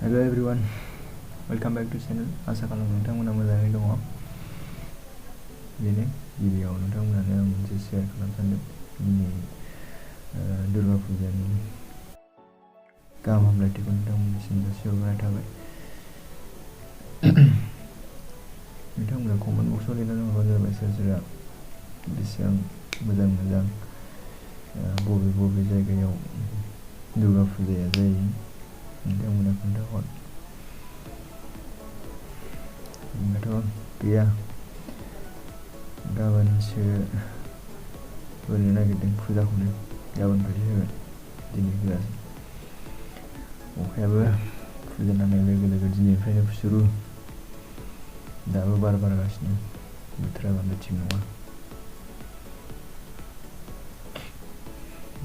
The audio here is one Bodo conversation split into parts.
Hello everyone, welcome back to channel. आसा खालामो नोंथांमोना मोजाङै दङ। बेनो गिबियाव नोंथांमोनानो आं मोनसे शेयार खालामनो सानदों। दिनै दुर्गा फुजानि गाहाम हामलायथिखौ नोंथांमोननिसिम जासिहरनाय थाबाय। नोंथांमोना कमेन्ट बक्सआव लिरनानै हरबानो जाबाय सोर सोरहा बेसेबां मोजां बबे जायगायाव दुर्गा फुजाया जायो नोंथांमोना खोन्थाहर। होनबाथ' गैया, गाबोनसो होनो नागिरदों फुजाखौनो। गाबोननिफ्रायसो होगोन, दिनै होआसै। अखायाबो फुजा नांनाय लोगो लोगो दिनैनिफ्रायनो सुरु। दाबो बार बारगासिनो, बोथोरा बांद्राय थिग नङा।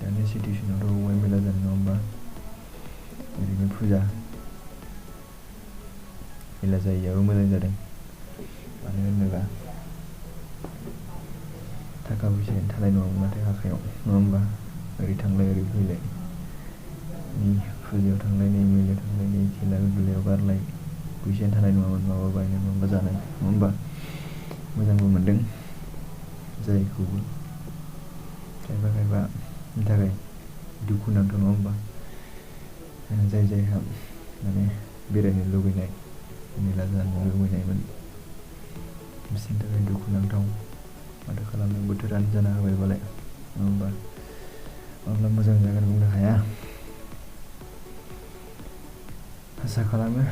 दानि सिटुवेसनावथ' बबेहाय मेला जानाय नङा होमबा? ओरैनो फुजा मेला जायैयाबो मोजां जादों। मानो होनोबा थाखा फैसायानो थानाय नङामोन माथो आखाइयाव, नङा होमबा? ओरै थांलाय ओरै फैलाय, नै फुजायाव थांलाय नै मेलायाव थांलाय नै खेला दुलायाव गारलाय, फैसायानो थानाय नङामोन माबा बायनाय माबा जानाय, नङा होमबा? मोजांबो मोनदों जायखौबो, खायफानि थाखाय दुखु नांथाव, नङा होमबा? जायहा माने बेरायनो लुगैनाय, मेला जानो लुगैनायमोन, बिसोरनि थाखाय दुखु नांथाव। माथो खालामनो, बोथोरानो जाना होबायबालाय, नङा होमबा? माब्ला मोजां जागोन बुंनो हाया। आसा खालामो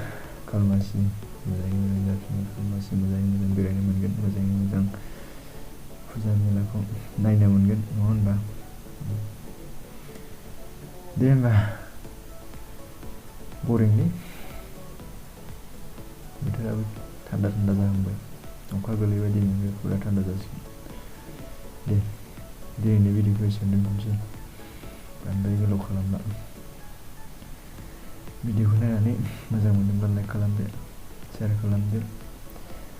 खालमासि मोजाङै मोजां जाफिनो, खालमासि मोजाङै मोजां बेरायनो मोनगोन, मोजाङै मोजां फुजा मेलाखौ नायनो मोनगोन, नङा होनबा? दे होमबा, बरिंलै बोथोराबो थान्दा जाहांबाय। अखा गोलैबाय दिनैनिफ्राय फुरा थान्दा जासिगोन। दे दिनैनि भिडिअखौ एसेयावनो दोनथ'नोसै, बांद्राय गोलाव खालामला। भिडिअखौ नायनानै मोजां मोनदोंब्ला लाइक खालामदो, शेयार खालामदो,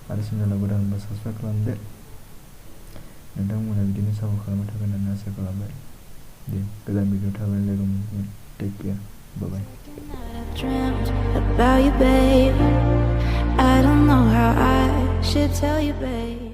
आरो चेनेलाव गोदान होनबा साबस्क्राइब खालामदो। नोंथांमोना बिदिनो सापर्ट खालामबाय थागोन होननानै आसा खालामबाय। दे गोदान भिडिअ थाबैनो लोगो मोनगोन। Take care, bye. About you, babe. I don't know how I should tell you, babe.